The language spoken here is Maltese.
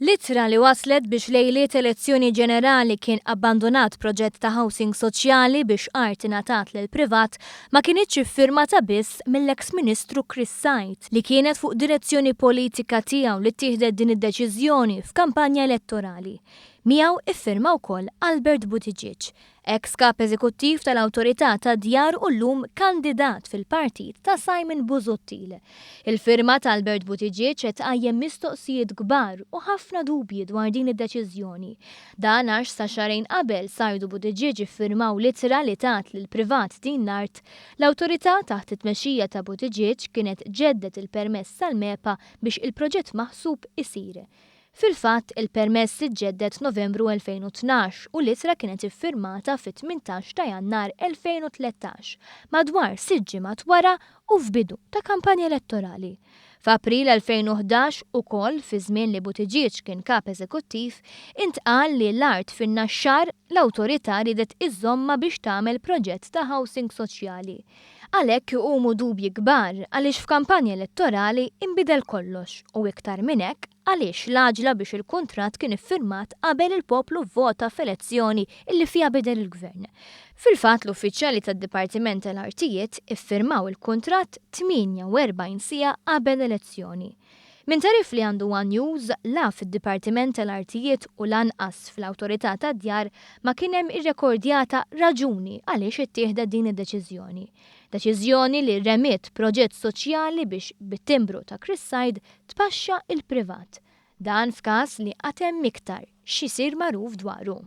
L-ittra li waslet biex lejliet elezzjoni ġenerali kien abbandunat proġett ta' housing soċjali biex art ingħatat lil privat ma kinitx iffirmata biss mill-eks Ministru Chris Said li kienet fuq direzzjoni politika tiegħu li ttieħdet din id-deċiżjoni f'kampanja elettorali. Miegħu iffirma wkoll Albert Buttigieg, Eks Kap Eżekuttiv tal-Awtorità tad-Djar u llum kandidat fil-partit ta' Simon Busuttil. Il-firma ta' Albert Buttigieg qed tqajjem mistoqsijiet kbar u ħafna dubji dwar din id-deċiżjoni. Dan għax sa xahrejn qabel Said u Buttigieg iffirmaw l-ittra li tat lill-privat din l-art, l-Awtorità taħt it-tmexxija ta' Buttigieg kienet ġeddet il-permess tal-MEPA biex il-proġett maħsub isir. Fil-fatt, il-permess iġġedded f'Novembru 2012 u l-ittra kienet iffirmata fit-18 ta' Jannar 2013, madwar sitt ġimgħat wara u f'bidu ta' kampanja elettorali. F'April 2011, ukoll fi żmien li Buttigieg kien Kap Eżekuttiv, intqal li l-art fin-Naxxar l-Awtorità riedet iżżommha biex tagħmel proġett ta' housing soċjali. Għalhekk iqumu dubji kbar għaliex f'kampanja elettorali inbidel kollox u iktar minn hekk għaliex l-għaġla biex il-kuntratt kien iffirmat qabel il-poplu vvota f'elezzjoni illi fiha bidel il-Gvern. Fil-fatt l-uffiċjali tad-Dipartiment tal-Artijiet iffirmaw il-kuntratt 48 siegħa qabel l-elezzjoni. Minn tagħrif li għandu one News, la fid-Dipartiment tal-Artijiet u lanqas fl-Awtorità tad-Djar ma kien hemm irrekordjata raġuni għaliex ittieħdet din id-deċiżjoni. Deċiżjoni li remiet proġett soċjali biex bit-timbru ta' Chris Said tpaxxa il-privat. Dan f'każ li għad hemm iktar x'isir magħruf dwaru.